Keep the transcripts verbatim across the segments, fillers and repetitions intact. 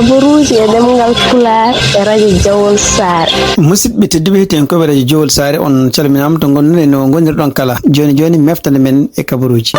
Kabaruuji e ɗemngal Pulaar e radio Jowol Saare. Musidɓe tedduɓe, heɗiyankoɓe radio Jowol Saare, on calminaama to ngonɗon e no ngonirɗon kala. Jooni jooni, meftande men e kabaruuji.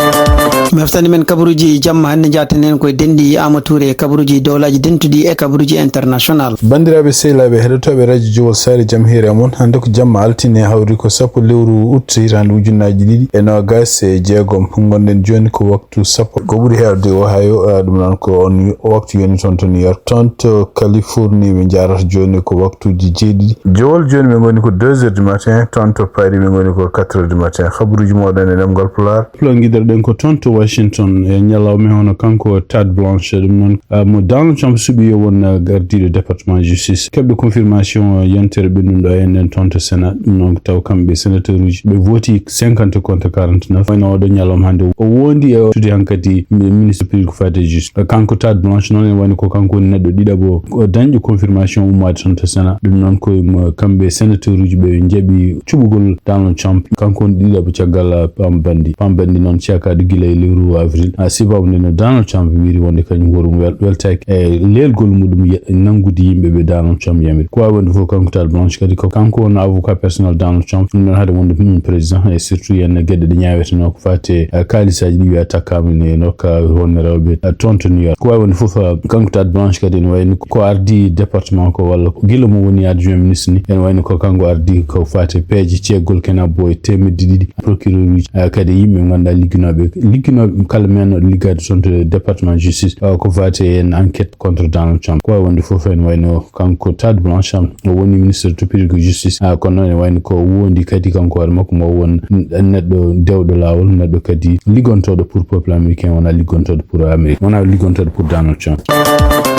Meftande men kabaruuji jamma hannde, njaaten heen koye denɗi Aama Tuure e kabaruuji dowlaaji dentuɗi e kabaruuji international. Banndiraaɓe sehilaaɓe heɗotooɓe radio Jowol Saare, jam hiire e mon. Hannde ko jamma altine, hawri ko sappo lewru ut hitaande ujunnaaji ɗiɗi e noogaas e jeegom. Ngonɗen jooni ko waktu sappo. Ko ɓuri heewde o hayo, eh, ɗum noon ko on waktu yoni toon to New York. Toon to Californie ɓe njaarata jooni ko waktuuji jeeɗiɗi. Jowol jooni ɓe ngoni ko deux heures du matin, toon to Paris ɓe ngoni ko quatre heures du matin. Habaruuji mooɗon e ɗemngal Pulaar. Pulaar ngiɗirɗen ko toon to Washington e ñalawma hono kanko Todd Blanche, ɗum noon, eh, mo Donald Trump suɓi yo won, eh, gardiiɗo département justice. Keɓɗo confirmation, eh, yontere ɓennunɗo e nden toon to Sénat. Ɗum noon taw kamɓe sénateur uji ɓe vooti cinquante contre quarante-neuf. Wayno oɗo ñalawma hannde o wondi e tude hankadi mi-, ministre public ko faati e justice. Kanko Todd Blanche noon en wayno ko kanko woni neɗɗo ɗiɗaɓo o dañɗo confirmation ummaade toon to Sénat. Ɗum noon ko mo kamɓe sénateur uji ɓe njaɓi cuɓugol Donald Trump. Kanko woni ɗiɗaɓo caggal, uh, Pam Bandi. Pam Bandi noon cakaɗo gila e lewru avril. Uh, sibabu nde no Donald Trump wiiri wonde kañum horum wel-, weltaki e leelgol muɗum ye-, nanngude yimɓe ɓe Donald Trump yamiri. Ko wawi wonde fof kanko Todd Blanche kadi ko kanko woni avocat personnel Donald Trump. Ɗum noon haade wonde ɗum président e surtout yen geɗe ɗe ñaaweteno ko fate, eh, kaalisaji ɗi wiya takkama ne nokka wonne rewɓe, eh, toon to New York. Ko wawi wonde fof, eh, kanko Todd Blanche kadi ene wayno ko ardi département ko walla ko gila mo woni adjoint ministre ni. Ene wayno ko kanko ardi ko fate peeje ceeggol kena boye teemedde ɗiɗi procureur uji, eh, kadi yimɓe ɓe ganduɗa ligguinoɓe, ligguinoɓe kala men liggade toon to département justice, eh, ko fate en enquête contre Donald Trump. Ko wawi wonde fof ene wayno kanko Todd Blanche o woni ministre to public justice, ah, kono noon ene wayno ko wondi kadi kanko hoore makko mo won n-, neɗɗo dewɗo laawol, neɗɗo kadi liggontoɗo pour peuple américain, wona liggontoɗo pour Amérique, wona liggontoɗo pour Donald Trump.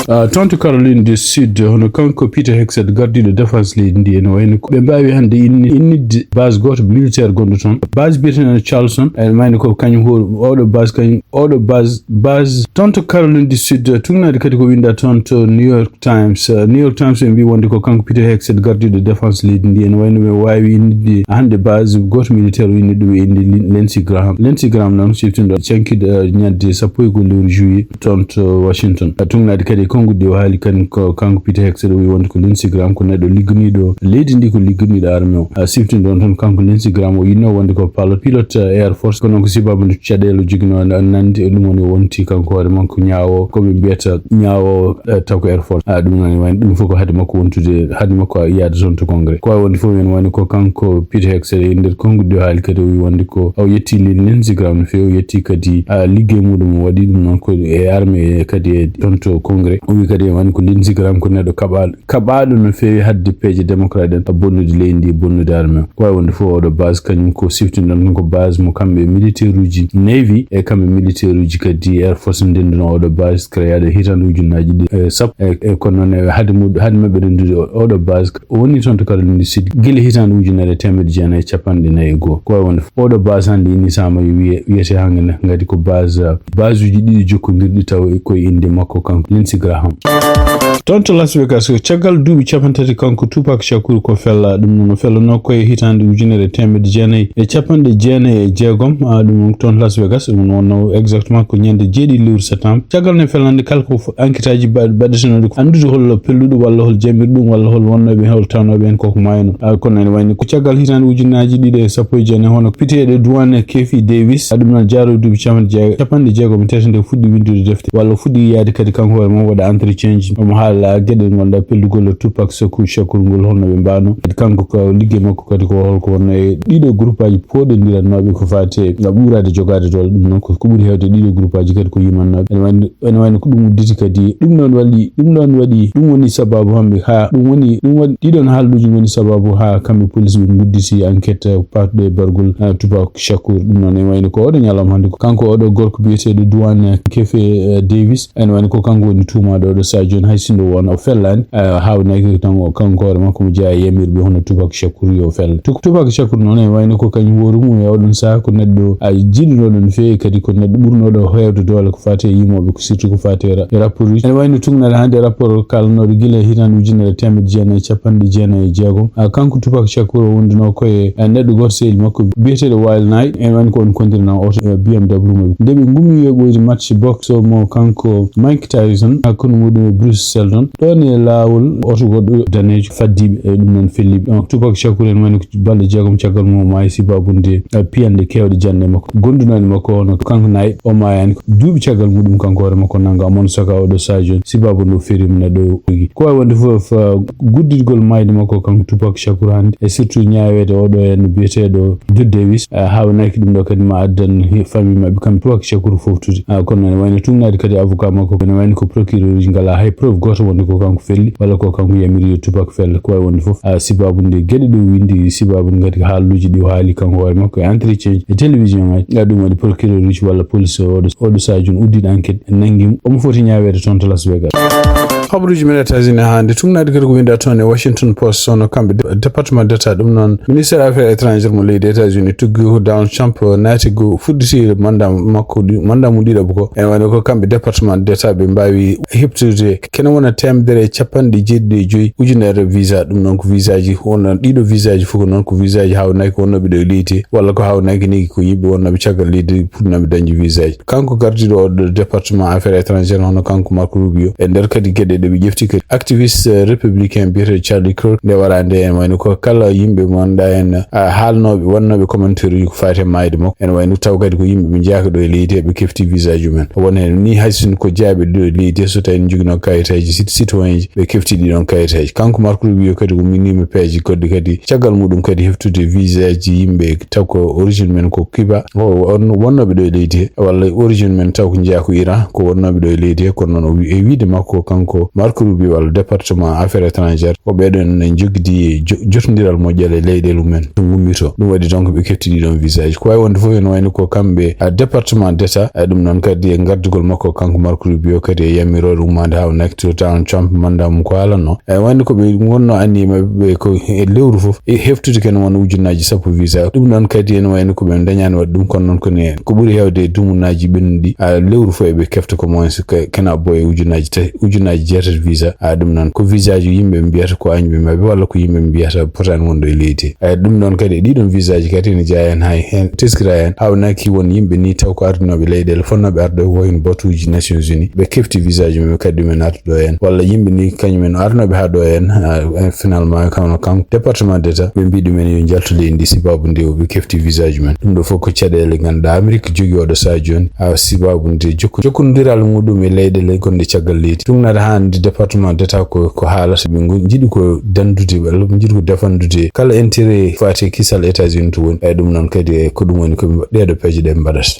Ah, toon to Caroline du Sud, hono kanko Peter Hegseth, gardiɗo défense leydi ndi, ene wayno ko ɓe mbawi hannde inni-, innidde base goto militaire gonɗo toon, base biyeteɗo Charleston, ene wayno ko kañum ho-, oɗo base kañum, oɗo base, base toon to Caroline du Sud, tugnade kadi ko winda toon to New York Times. Eh, New York Times ɓe mbi wonde ko kanko Peter Hegseth, gardiɗo défense leydi ndi, ene wayno ɓe wawi innidde hannde base goto militaire o inni ɗum e inde Lin-, Lindsey Graham. Lindsey Graham noon siftinɗo cankiɗo, eh, ñande sappo e goho lewru juillet toon to Washington. Eh, tugnade kadi e konguɗi o haali kan ko kanko Peter Hegseth o wi wonde ko Lindsey Graham ko neɗɗo ligganiɗo leydi ndi, ko ligganiɗo armée o. Eh, siftinɗo on toon kanko Lindsey Graham o yinno wonde ko palo-, pilote, eh, Air Force, kono ko sibabu nde caɗeele o jogino na-, nandi e ɗum woni o wonti kanko hoore makko ñaawo ko ɓe mbiyata ñaawo, eh, taw ko Air Force. Ah, ɗum noon wayno ɗum fof ko haade makko wontude, haade makko yaade toon to Congrès. Ko wawi wonde fof en wayno ko kanko Peter Hegseth e nder konguɗi o haali kadi o wi wonde ko o yetti Lin-, Lindsey Graham no fewi, o yetti kadi, ah, ligguey muɗum o waɗi ɗum noon ko e armée e kadi e toon to Congrès. O wi kadi en wayno ko Lindsey Graham ko neɗɗo kaɓaɗo kaɓaɗo no feewi hadde peeje démocrate en bonnude leydi ndi, bonnude armée o. Ko wawi wonde fof oɗo base kañum ko siftinɗon ɗum ko base mo kamɓe militaire uji Navy e kamɓe militaire uji kadi Air Force ndenduno oɗo base créaɗo hitande ujunnaji ɗi, e sappo. E, e kono noon e haade muɗum, haade maɓɓe rendude o-, oɗo base o woni toon to Caroline du Sud gila hitande ujunere e teemedde jeenayi e capanɗe nayi e goho. Ko wawi wonde fof oɗo base hannde innisama yo wiye, wiyete hannde ne ngadi ko base, base uji ɗiɗi jokkodirɗi taw e koye inde makko kanko Lindsey Graham. Toon to Las Vegas, ko caggal duuɓi capanɗe tati kanko Tupac Shakur ko fella. Ɗum noon o fellano ko e hitaande ujunere e teemedde jeenayi e capanɗe jeenayi e jeegom. Ah, ɗum noon toon Las Vegas, ɗum wonno exactement ko ñande jeeɗiɗi lewru septembre. Caggal nde fellande kala ko f-, enquête aji ba-, baɗetenooɗi ko anndude hol pelluɗo walla hol jamirɗo ɗum walla hol wonnooɓe, hol tawnooɓe heen koko maayno. Ah, kono ene wayno ko caggal hitaande ujunnaaji ɗiɗi e sappo e jeenayi hono piteeɗo duwane Keefi Davis, ah, ɗum noon jaaro duuɓi capanɗe jeeg-, capanɗe jeegom e tati nde fuɗɗi winndude defte walla fuɗɗi yaade kadi kanko hoore mum waɗa entretien ji. Omo haala geɗe ngonɗa pellugol Tupac Shakur, Shakur ngol holno ɓe mbano. Kadi kanko ko liggey makko kadi ko holko wonno e ɗiɗo groupe aji poɗondirannooɓe ko fati e ɓuurade jogaade doole. Ɗum noon ko, ko ɓuri heewde ɗiɗo groupe aji kadi ko yimannooɓe. Ene wayno, ene wayno ko ɗum udditi kadi. Ɗum noon waɗi, ɗum noon waɗi, ɗum woni sababu hamɓe ha, ɗum woni, ɗum waɗi, ɗiɗon haalduuji ngoni sababu ha kamɓe police ɓe ngudditi enquête patɗo e bargol, eh, Tupac Shakur. Ɗum noon ene wayno ko oɗo ñalawma hannde ko kanko oɗo gorko biyeteeɗo Duane Kefe, eh, Davis. Ene wayno ko kanko woni tuumaaɗo oɗo saha jooni hay sinno won o fellaani, eh, haawnaki tan o kanko hoore makko mo jeyaa e yamirɓe hono Tupac Shakur yo fella. Tu-, Tupac Shakur noon ene wayno ko kañum hoore mum e oɗon saha ko neɗɗo a jiɗunoɗo no feewi kadi ko neɗɗo ɓurnoɗo heewde doole ko fati e yimooɓe ko surtout ko fati e ra-, e rapport uji. Ene wayno tugnal hannde rapport kalanoɗo gila e hitaande ujunere e teemedde jeenayi e capanɗe jeenayi e jeegom. Ah, kanko Tupac Shakur o wonduno ko e, eh, neɗɗo gooto sehil makko biyeteeɗo Wild Knight. En wayno ko on kondirna oto, eh, B M W mo. Nde ɓe ngumi yoɓoyde match boxe mo kanko Mike Tyson, hakkunde muɗum e Bruce Seldon. Noon ɗoon e laawol oto goɗɗo daneejo faddiiɓe e ɗum noon felliiɓe. Ɗon Tupac Shakur en woni ko balɗe jeegom caggal mum o maayi sibaabu nde, eh, piyanɗe keewɗe janɗe makko. Gondunaaɗo makko ono kanko nayi o maayaani ko duuɓi caggal muɗum kanko hoore makko nannga Amon Saka oɗo sadio sibaabu nde o feriima na ɗo ogi. Ko waawi wonde fof, eh, gudditgol maayde makko kanko Tupac Shakur hannde e surtout ñaaweede oɗo en biyeteeɗo Jude Davis, eh, haawnaki ɗum ɗo kadi ma addan he famille maɓɓe kamɓe Tupac Shakur fof tude. Ah, kono ene wayno tugnaade kadi avocat makko, ene wayno ko procureur uji ngala hay preuve gooto wonde ko kanko felli walla ko kanko yamiri yo Tupac felle. Ko wawi wonde fof, ah, sibabu nde geɗe ɗo windi, sibabu nde kadi haaluuji ɗi o haali kanko hoore makko e entretien e télévision ngaji. Ah, ɗum waɗi procureur uji walla police o oɗo, oɗo sadio on uddiɗo enquête, nangimo, omo foti ñaaweede toon to Las Vegas. Habaruji men États-Unis hannde, tugnaade kadi ko winda toon e Washington Post, sono kamɓe de-, département d'État, ɗum noon ministère affaires étrangères mo leydi États-Unis, tuggi ko Donald Trump naati go fuɗɗiti mandat makko ɗi-, mandat mum ɗiɗaɓo ko. Ene wayno ko kamɓe département d'État ɓe mbaawi heɓtude kene wona teemedere e capanɗe jeeɗiɗi e joyi ujunere visa. Ɗum noon ko visa ji, wonno ɗiɗo visa ji fof ko noon ko visa ji haawnaki ko wonnooɓe ɗo e leydi he, walla ko haawnaki nigi ko yimɓe wonnooɓe caggal leydi puɗnooɓe dañde visa ji. Kanko gardiiɗo oɗo département affaires étrangères, hono kanko Marco Rubio, e nder kadi geɗe ɗe ɓe ƴefti kadi activiste, eh, républicain biyeteeɗo Charlie Kirk, nde wara nde en wayno ko kala yimɓe mo annduɗaa en, ah, haalnooɓe, wannooɓe commentaire uji ko faati e maayde makko. Ene wayno taw kadi ko yimɓe ɓe njeyaaka ɗo e leydi he, ɓe kefti visa ji mumen. Won heen ni hay sinno ko jeyaaɓe ɗo e leydi he, so tawi en njoginoo kayitaaji cit-, citoyen ji, ɓe kefti ɗi ɗoon kayitaaji. Kanko Marco Rubio kadi umminiima peeje goɗɗe kadi, caggal muɗum kadi heftude visa ji yimɓe taw ko origine men ko Cuba, o, on wonnooɓe ɗo e leydi he, walla origine men taw ko njeyaa ko Iran, ko wonnooɓe ɗo e leydi he. Kono noon o wi-, e wiide makko kanko Marco Rubio walla département affaires étrangères, ko ɓeeɗo en ne njogidi jo-, jotondiral moƴƴal e leyɗeele mumen to ngummito. Ɗum waɗi donc ɓe kefti ɗi ɗoon visa ji. Ko wawi wonde fof ene wayno ko kamɓe, ah, département d'État, ah, ɗum noon kadi e gardugol makko kanko Marco Rubio kadi e yamirooɗe ummaade haawnaki to Donald Trump mandat mum ko haalanno. E wayno ko ɓe wonno anniya maɓɓe ɓe ko e lewru fof e heftude kene wona ujunnaaji sappo visa. Ɗum noon kadi ene wayno ko ɓe dañaani waɗde ɗum, kono noon ko ne, ko ɓuri heewde e dumunnaaji ɓennuɗi, ah, lewru fof eɓe kefta ko moins ke-, kena boye ujunnaaji ta-, ujunnaaji jeetati visa. Ah, ɗum noon ko visa ji yimɓe mbiyata ko añɓe maɓɓe walla ko yimɓe mbiyata potaani wonde e leydi. Eh, ɗum noon kadi e ɗiɗon visa ji kadi ene jeyaa heen, hay heen teskira heen, haawnaki won yimɓe ni taw ko ardunooɓe leyɗeele fotnooɓe arde ko wayno batuuji Nations Unies, ɓe kefti visa ji maɓɓe kadi ɗumen arde ɗo heen, walla yimɓe ni kañumen arnooɓe haa ɗo heen, ah, eh, finalement kawno kanko département d'État, ɓe mbi ɗumen yo njaltu leydi ndi sibabu nde o ɓe kefti visa ji men. Ɗum ɗo fof ko caɗeele ngannduɗaa Amérique jogii oɗo saha jooni, ah, sibabu nde jokko-, jokkondiral muɗum e leyɗeele gonɗe caggal leydi. Ɗum nata hannde département d'État ko, ko haalata ɓe ngon-, njiɗi ko dandude, walla ɓe njiɗi ko defandude kala intérêt faati e kisal États-Unis to woni. Eyi, ɗum noon kadi e ko ɗum woni ko ɗeeɗo peeje ɗe mbaɗata.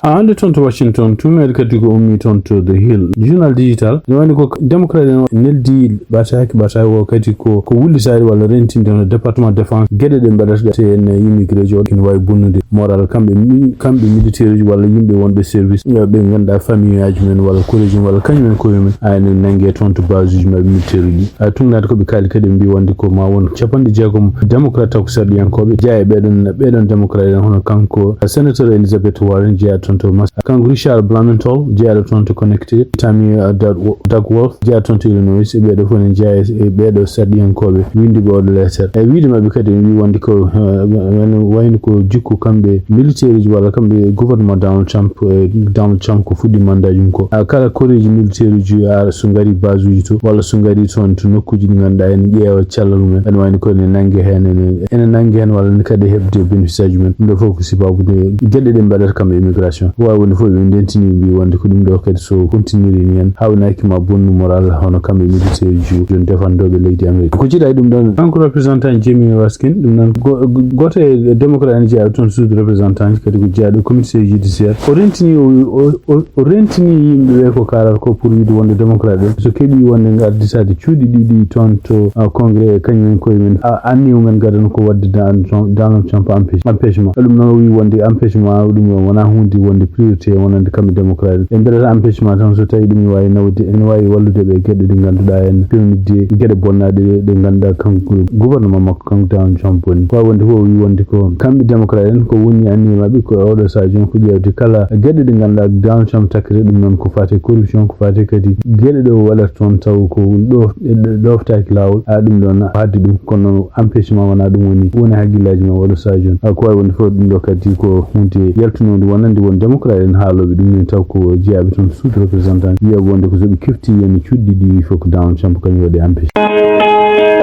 A hannde toon to Washington, tuumeede kadi ko ummi toon to The Hill. Journal Digital, ne wayno ko démocrate en neldi ɓataaki, ɓataaki o kadi ko, ko wullitaade walla rentinde hono département défense, geɗe ɗe mbaɗata te en immigré ji o, ene waawi bonnude moral kamɓe mi-, kamɓe militaire uji walla yimɓe wonɓe service, eh, ɓe ngannduɗaa famille aji men walla collège men walla kañum en koye men, a ene nannge toon to base uji maɓɓe militaire uji. A tugnaade ko ɓe kaali kadi ɓe mbi wonde ko ma won capanɗe jeegom démocrate taw ko sarɗiyankooɓe jeyaa e ɓeɗon, ɓeɗon démocrate en hono kanko sénateur Elizabeth Warren jeyaa toon to Mas-, kanko Richard Blumenthal jeyaaɗo toon to Connecticut, Tammy, uh, Doug-, Doug Wolf jeyaa toon to Illinois, e ɓeɗo fof ne jeyaa e ɓeɗo sarɗiyankooɓe winndi ɓe oɗo letter. E wiide maɓɓe kadi en mbi wonde ko, uh, wayno ko jikku kamɓe militaire uji walla kamɓe gouvernement Donald Trump, e Donald Trump ko fuɗɗi mandat jum ko, a, kala koreeji militaire uji, a, so ngari base uji to walla so ngari toon to nokkuuji ɗi ngannduɗaa ene ƴeewa cellal mumen. Ene wayno ko ene nannge heen, ene, ene nannge heen walla ne kadi heɓde bénéfice aji men. Ɗum ɗo fof ko sibabu nde geɗe ɗe mbaɗata kam e immigration. Ko waawi wonde fof ɓe ndentini mbi wonde ko ɗum ɗo kadi so continue ni heen haawnaki ma bonnu moral hono kamɓe militaire uji jooni defandooɓe leydi Amérique. Ko jiɗa e ɗum ɗon, kanko représentant Jamie Raskin, ɗum noon go-, go-, gooto e démocrate en jeyaaɗo toon suudu représentant kadi ko jeyaaɗo comité judiciaire. O rentini, o, o, o, o rentini yimɓe ɓe ko kaalata ko pour wiide wonde démocrate ɓe so keɓi wonde ngarditaade cuuɗi ɗiɗi toon to, ah, congrès e kañum en koye men, ah, anniya mumen gadano ko waɗde Dan-, Donald Trump empêche-, empêchement. Ɗum noon o wi wonde empêchement ɗum wona huunde wonde priorité wonande kamɓe démocrate. Ɓe mbaɗata empêchement tan so tawi ɗum ne waawi nawde, ene waawi wallude ɓe e geɗe ɗe ngannduɗaa en pewnitde geɗe bonnaaɗe ɗe, ɗe ngannduɗaa kanko gouvernement makko kanko Donald Trump woni. Ko waawi wonde fof o wi wonde ko kamɓe démocrate en ko woni anniya maɓɓe ko oɗo saha jooni ko ƴeewde kala geɗe ɗe ngannduɗaa Donald Trump takkete ɗum noon ko faati e corruption, ko faati kadi geɗe ɗe o waɗata toon taw ko ɗo-, ɗo-, ɗoftaaki laawol. A ɗum ɗoon haɗde ɗum kono empêchement wona ɗum woni, woni hakkillaaji ma oɗo saha jooni. A ko waawi wonde fof ɗum ɗo kadi ko huunde yaltunonde wonande won Démocrate en haalooɓe ɗum nen taw ko jeyaaɓe toon suudu représentant, wiyaɓe wonde ko so ɓe kefti yen cuuɗi ɗiɗi fof ko Donald Trump kañum waɗi empêché.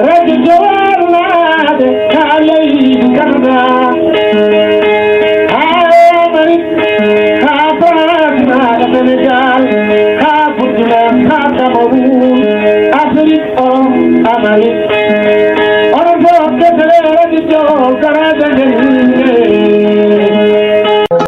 Radio Jowar naade ka leydi Canada, ha Amérique, ha France, ha Sénégal, ha Burkina, ha Cameroun, Afrique, Europe, Amérique. Onon fof kettale radio Jowar, garaaji men yimɓe.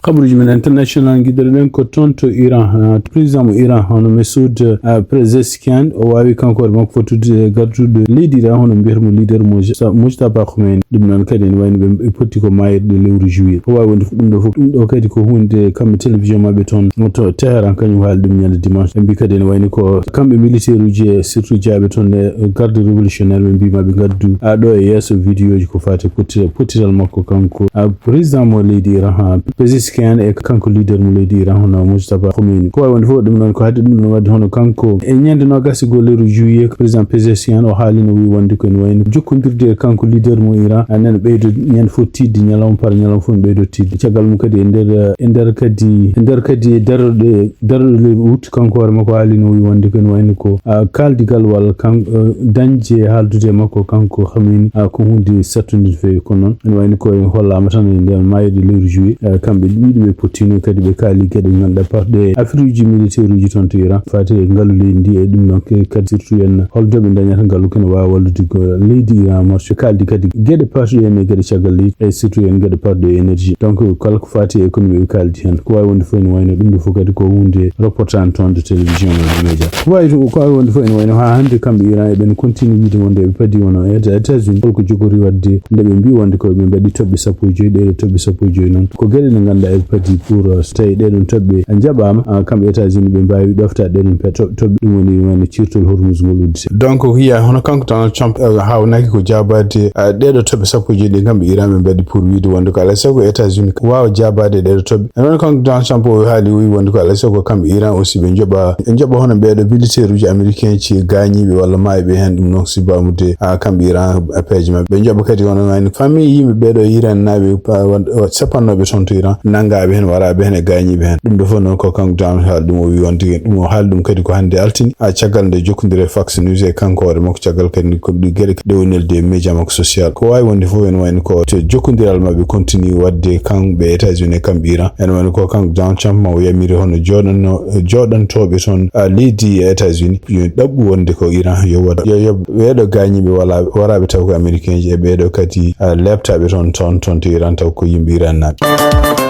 Kabaruuji men international, ngiɗɗen ko toon to Iran. Ah, président mo Iran, hono Masoud, ah, Pezeshkian, o waawi kanko hoore makko fottude e garduɗo leydi Iran, hono mbiyata mo leader mo Sa-, Mojtaba Khomeini. Ɗum noon kadi ene wayno ɓe, ɓe potti ko maayirɗe lewru juillet. O waawi wonde fof ɗum ɗo fof, ɗum ɗo kadi ko huunde kamɓe télévision maɓɓe toon to Téhéran, kañum haali ɗum ñande dimanche. Ɓe mbi kadi ene wayno ko kamɓe militaire uji e surtout jeyaaɓe toon e garde révolutionnaire, ɓe mbi ma ɓe ngaddu, ah, ɗo e yeeso vidéo ji ko fati potti-, pottital makko kanko, ah, président mo leydi Iran, ah, Pezeshkian e kanko leader mo leydi Iran hono Mojtaba Khomeini. Ko waawi wonde fof ɗum noon ko haɗi ɗum ɗum waɗde hono kanko e ñande noogas e goho lewru juillet, ko président Pezeshkian o haalino, wi wonde ko ene wayno jokkondirde e kanko leader mo Iran, ah, nana ɓeydo ñande fof tiiɗde, ñalawma par ñalawma fof ne ɓeydo tiiɗde. Caggal mum kadi e nder, e nder kadi, e nder kadi darorɗe, darorɗe lewru août, kanko hoore makko haalino, wi wonde ko ene wayno ko, ah, kaaldigal walla kan, ah, dañde haaldude e makko kanko Khomeini, ah, ko huunde sattunde no feewi. Kono noon ene wayno ko hollaama tan e nder maayirɗe lewru juillet, ah, kamɓe ɗiɗo ɓe pottino kadi ɓe kaali geɗe ɓe ngannduɗaa parɗe affaire uji militaire uji toon to Iran, fati e ngalu leydi ndi e ɗum noon ke-, kadi surtout en holto ɓe dañata ngalu kene waawa wallude ko leydi Iran marche. Ɓe kaaldi kadi geɗe parɗe en e geɗe caggal leydi e surtout en geɗe parɗe énergie. Donc kala ko fati e économie ɓe kaaldi heen. Ko waawi wonde fof ene wayno ɗum ɗo fof kadi ko huunde reportage toon de télévision e média. Ko waawi to-, ko waawi wonde fof ene wayno haa hannde kamɓe Iran eɓen continue wiide wonde eɓe padi wona e Éta-, États-Unis holko jogori waɗde nde ɓe mbi wonde ko ɓe mbaɗi toɓɓe sappo e joyi, ɗe toɓɓe sappo e joyi noon ko geɗe ɗe ngannduɗaa eɓe padi pour, ah, so tawi ɗeɗon toɓɓe njaɓama, ah, kamɓe États-Unis ɓe mbawi ɗoftaade ɗeɗon pe-, toɓ-, toɓɓe, ɗum woni wano cirtol Hormuz ngol uddite. Donc ko wiya hono kanko Donald Trump, eh, haawnaki ko jaabaade, ah, ɗeɗo toɓɓe sappo e joyi ɗe kamɓe Iran ɓe mbaɗi pour wiide wonde ko alay sago États-Unis waawa jaabaade ɗeɗo toɓɓe. E noon kanko Donald Trump o haali o wi wonde ko alay sago kamɓe Iran aussi ɓe njoɓa, ɓe njoɓa hono ɓeɗo militaire uji américain ci gaañiiɓe walla maayɓe heen, ɗum noon sibamude, ah, kamɓe Iran e peeje maɓɓe. Ɓe njoɓa kadi hono wayno famille yimɓe ɓeɗo Iran naaɓe pa-, wa-, wa-, sappannoɓe toon to Iran, nanngaɓe heen, waraɓe heen e gaañiiɓe heen. Ɗum ɗo fof noon ko kanko Donald haali ɗum, o wi wonde ɗum, o haali ɗum kadi ko hannde altine, ah, caggal nde jokkondire Fox News e kanko hoore makko, caggal kadi ko ɗi geɗe ɗe o neldi e média makko social. Ko waawi wonde fof ene wayno ko to jokkondiral maɓɓe continue waɗde kamɓe États-Unis e kamɓe Iran. Ene wayno ko kanko Donald Trump ma o yamiri hono jooɗanno-, jooɗantooɓe toon, ah, leydi e États-Unis yo ɗaɓɓu wonde ko Iran yo waɗ, yo, yo ɓeeɗo gaañiiɓe wala, waraaɓe taw ko américain ji e ɓeeɗo kadi, ah, leeptaaɓe toon, toon, toon to Iran taw ko yimɓe Iran naaɓe.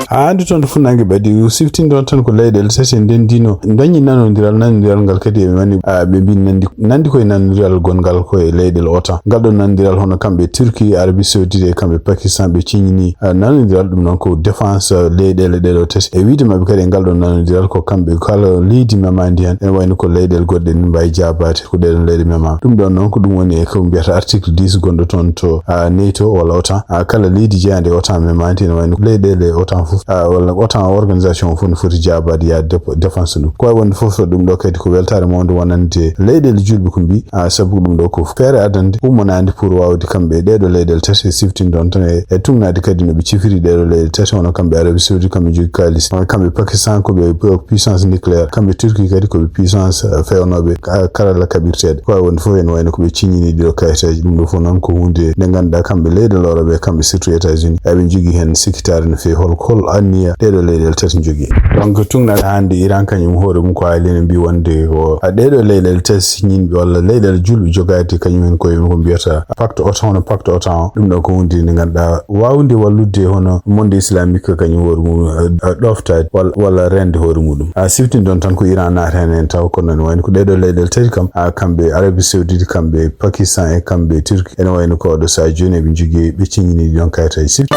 Haa hannde toon to funnangue ɓadii, o siftini ɗoon tan ko leyɗeele tati ndenndino, ndañi nanondiral, nanondiral ngal kadi eɓe mani, ah, ɓe mbi nanndi, nanndi koye nanondiral gonngal koye leyɗeele OTAN. Ngal ɗoon nanondiral hono kamɓe Turquie, Arabie Saoudite e kamɓe Pakistan ɓe ciññini, ah, nanondiral ɗum noon ko défense, ah, leyɗeele ɗeɗo tati. E wiyde maɓɓe kadi e ngal ɗoon nanondiral ko kamɓe kala leydi memandi heen, ene wayno ko leyɗeele goɗɗe ɗe mbawi jaabaade, ko ɗeɗon leyɗe memaama. Ɗum ɗoon noon ko ɗum woni e ko mbiyata article dix gonɗo toon to, ah, NATO walla OTAN. Ah, kala leydi jeyaandi e OTAN memaandi, ene wayno leyɗeele OTAN fof, ah, walla OTAN organisation o fof ne foti jaabaade yaade dép-, défense ɗum. Ko wawi wonde fof ɗum ɗo kadi ko weltaare mawnde wonande leyɗeele julɓe ko mbi, ah, sabu ɗum ɗo ko feere adande ummanande pour wawde kamɓe ɗeɗo leyɗeele tati e siftin ɗon tan e, e tugnaade kadi no ɓe cifiri ɗeɗo leyɗe tati, hono kamɓe Arabie Saoudite, kamɓe jogii kaalis, hono kamɓe Pakistan ko ɓe pu-, puissance nucléaire, kamɓe Turquie kadi ko ɓe puissance, eh, fewnooɓe ka-, karalla kaɓirteeɗe. Ko wawi wonde fof ene wayno ko ɓe ciññini ɗiɗo kayitaji. Ɗum ɗo fof noon ko huunde nde ngannduɗaa kamɓe leyɗe loroɓe, kamɓe surtout États-Unis, eɓe njogii heen sikkitaare no feewi hol, hol anniya ɗeɗo leyɗeele tati njogii. Donc tugnaade hannde Iran kañum hoore mum ko haali ene mbi wonde ko, a, ɗeɗo leyɗeele tati siññinɓe walla leyɗeele julɓe jogaade kañum en koye mum ko mbiyata pacte OTAN, hono pacte OTAN o. Ɗum ɗo ko huunde nde ngannduɗaa waawde wallude hono monde islamique kañum hoore mum, eh, eh, ɗoftaade walla, walla reende hoore muɗum. A siftin ɗon tan ko Iran naata heen, heen taw kono ne wayno ko ɗeɗo leyɗeele tati kam, a, kamɓe Arabie Saoudite, kamɓe Pakistan e kamɓe Turquie, ene wayno ko oɗo sahaa jooni eɓe njogii, ɓe ciññini ɗon kayitaji sifti.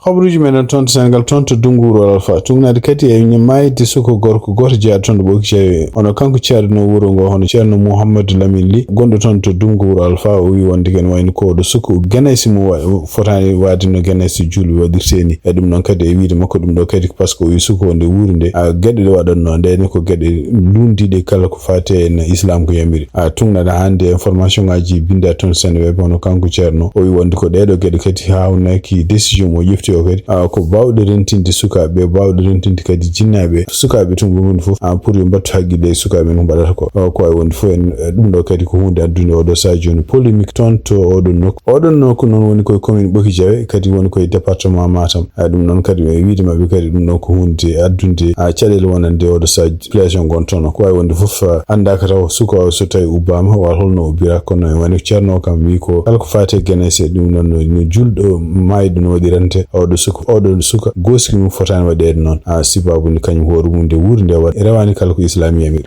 Habaruuji meɗen toon to Sénégal, toon to Dungu Wuro Alfa. Tugnaade kadi e maayde suko gorko gooto jeyaaɗo toon to Ɓooki Jaawe. Hono kanko ceerno wuro ngo, hono ceerno Mouhamadou Lamine Ly, gonɗo toon to Dungu Wuro Alfa, o wi wonde ken wayno ko oɗo suko ganaysi mo wa-, fotaani waade no ganaysi juulɓe waɗirtee ni. E ɗum noon kadi e wiide makko ɗum ɗo kadi ko par ce que o wi suko nde wuuri nde, a, geɗe ɗe waɗatnoo nde ne ko geɗe luundiiɗe kala ko faati e no Islam ko yamiri. A, tugnaade hannde information ngaji binnda toon Seneweb, hono kanko ceerno, o wi wonde ko ɗeɗo geɗe kadi haawnaki décision mo ƴefti o kadi, a, ko baawɗe rentinde sukaaɓe, baawɗo rentinde kadi jinnaaɓe, sukaaɓe tun ɓe ngoni fof, ah, pour yo mbattu haqqille e sukaaɓe no mbaɗata ko. Ah, ko wawi wonde fof en, eh, ɗum ɗo kadi ko huunde addunde oɗo sahaa jooni polémique toon to oɗon nokku. Oɗon nokku noon woni koye commune Ɓoki Jawe, kadi woni koye département Matam. Ah, ɗum noon kadi e wiide maɓɓe kadi ɗum ɗon ko huunde addunde, ah, caɗeele wonande oɗo sahaa population ngon toon. Ko wawi wonde fof, ah, anndaaka taw suka o so tawi ubbaama, walla holno ubbira, kono e woni Ceerno kam wi ko kala ko faati e ganese, ɗum ɗon no, no julɗo maayɗo no waɗirante oɗo suka, oɗo suka gooski mum fotaani waɗeede noon. Ah, sibabu nde kañum hoore mum nde wuuri nde waɗ-, rewani kala ko islami yamiri.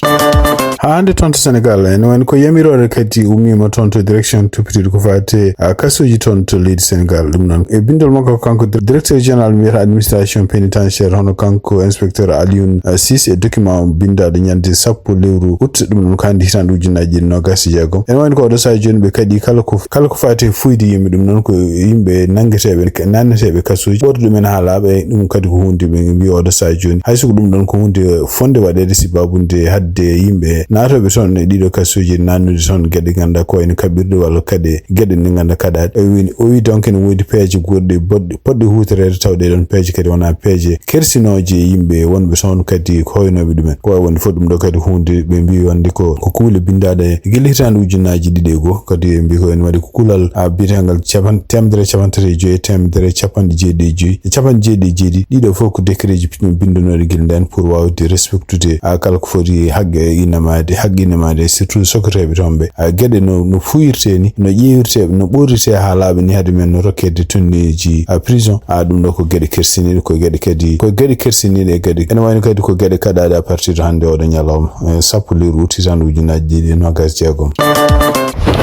Haa hannde toon to Sénégal, ene woni ko yamiroore kadi ummiima toon to direction toppitiiɗo ko faati, ah, kasuuji toon to leydi Sénégal. Ɗum noon e bindol makko kanko directeur général mbiyata administration pénitentiaire, hono kanko inspecteur Alioune, ah, Ciss, e document bindaaɗo ñande sappo lewru août, ɗum noon ko hannde hitaande ujunnaaji ɗiɗi noogaas e jeegom. Ene wayno ko oɗo sahaa jooni ɓe kadi kala ko, kala ko faati e fuyde yimɓe, ɗum noon ko yimɓe nanngeteeɓe, nanneteeɓe kasuuji, ɓorti ɗumen haa laaɓa, e ɗum kadi ko huunde ɓe mbiyi oɗo sahaa jooni. Hay so ko ɗum ɗoon ko huunde fotnde waɗeede, sibabu nde hadde yimɓe naatooɓe toon e ɗiɗo kasuuji nannude toon geɗe ngannduɗaa ko wayno kaɓirɗe walla kadi geɗe ɗe ngannduɗaa kaɗaaɗe. O wi, o wi donc ene woodi peeje goɗɗe boɗɗe, potɗe huutoreede taw ɗee ɗoon peeje kadi wonaa peeje kersinooje e yimɓe wonɓe toon kadi ko hoynooɓe ɗumen. Ko wawi wonde fof ɗum ɗo kadi huunde ɓe mbiyi wonde ko, ko kuule bindaaɗe gila hitaande ujunnaaji ɗiɗi e goo. Kadi ɓe mbiyi ko ene waɗi ko kuulal, a, biyetengal capan-, teemedere e capanɗe tati e joyi, teemedere e capanɗe jeeɗiɗi e joyi, e capanɗe jeeɗiɗi e jeeɗiɗi. Ɗiɗo fof ko décretji pi-, bindunooɗi gila ndeen pour waawde respectude, a, kala ko foti haqqe innamaade, haqqe innamaade, surtout sokketeeɓe toon ɓe. A, geɗe no, no fuuyirtee ni, no ƴeewirtee, no ɓoorirtee haa laaɓa ni, hade men no rokkeede tonneeji, a, prison. A, ɗum ɗo ko geɗe kersiniiɗe, ko geɗe kadi, ko geɗe kersiniiɗe kadi. Ene wayno kadi ko geɗe kaɗaaɗe à partir de hannde oɗo ñalawma, e sappo lewru août hitaande ujunnaaji ɗiɗi e noogaas e jeegom.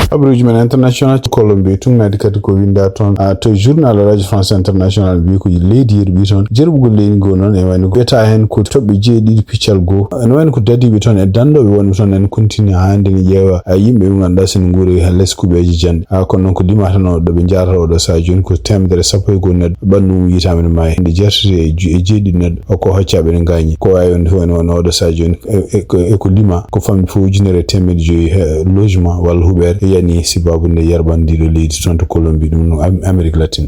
Habaruuji men international, Colombie, tun adi kadi ko winda toon, a, to journal Radio France International mbiyi ko leydi yerɓi toon, jerɓugol leydi ngoo noon, e wayno wiyata heen ko toɓɓe jeeɗiɗi piccal goo. Ene wayno ko dadiiɓe toon e danndooɓe wonɓe toon ene continue haa hannde ne ƴeewa, a, yimɓe ɓe ngannduɗaa sene nguuri e les kuuɓeeji jannde. A, kono noon ko limata no ɗo ɓe njaarata oɗo sahaa jooni ko teemedere sappo e goo neɗɗo ɓanndu mum yiytaama ne maayi. Nde jeetati e ju-, e jeeɗiɗi neɗɗo o ko hoccaaɓe ne ngaañi. Ko wawi wonde fof ene wona oɗo sahaa jooni e, e, e ko lima ko famɗi fof ujunere e teemedde joyi, eh, logement walla huɓeere yani sibabu nde yerɓan ndiɗo leydi toon to Colombie, ɗum no Am-, Amérique latine.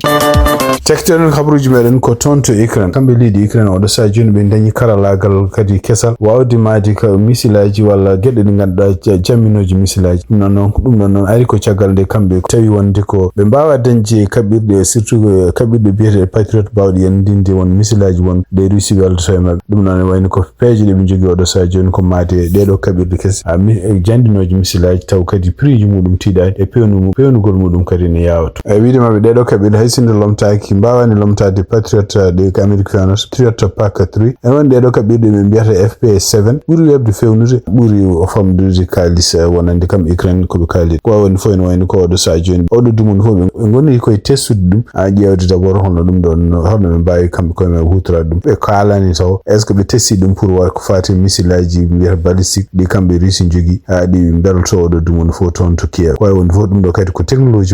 Tekkiten habaruuji meɗen ko toon to Ukraine. Kamɓe leydi Ukraine oɗo sahaa jooni ɓe dañi karalaagal kadi kesal wawde maayde ka misilaaji walla geɗe ɗe ngannduɗaa ja-, jamminooji misilaaji. Ɗum ɗon noon, ɗum ɗon noon ari ko caggal nde kamɓe tawi wonde ko ɓe mbaawa dañde kaɓirɗe, surtout, eh, kaɓirɗe biyeteɗe Patriot baawɗe yandinde won misilaaji won ɗe Russie weldoto e maɓɓe. Ɗum noon ne wayno ko peeje ɗe ɓe njogii oɗo sahaa jooni ko maayde ɗeɗo kaɓirɗe kese, a, mi-, eh, jandinooje misilaaji, taw kadi prix ji muɗum tiiɗaani e pewnu mu-, pewnugol muɗum kadi ne yaawa toon. E wiide maɓɓe ɗeɗo kaɓirɗe hay sinno lomtaaki, mbaawaani lomtaade Patriot, eh, ɗe ko Amérique fewno, Patriot Pac three. Ene woni ɗeɗo kaɓirɗe ɓe mbiyata F P S seven, ɓuri weeɓde fewnude, ɓuri o famɗude kaalis, eh, wonande kam Ukraine ko ɓe kaali. Ko wawi wonde fof ene wayno ko oɗo sahaa jooni. Oɗo dumunna fof ɓe, ɓe ngoni koye testude ɗum, a, ƴeewde d'abord holno ɗum ɗon, holno ɓe mbaawi kamɓe koye maɓɓe huutoraade ɗum. Ɓe kaalani taw est-ce que ɓe testi ɗum pour wa-, ko faati misilaaji mbiyata balistique ɗi kamɓe Russie njogii, a, ɗi mbeloto oɗo dumunna fof toon to Kiev. Ko wawi wonde fof ɗum ɗo kadi ko technologie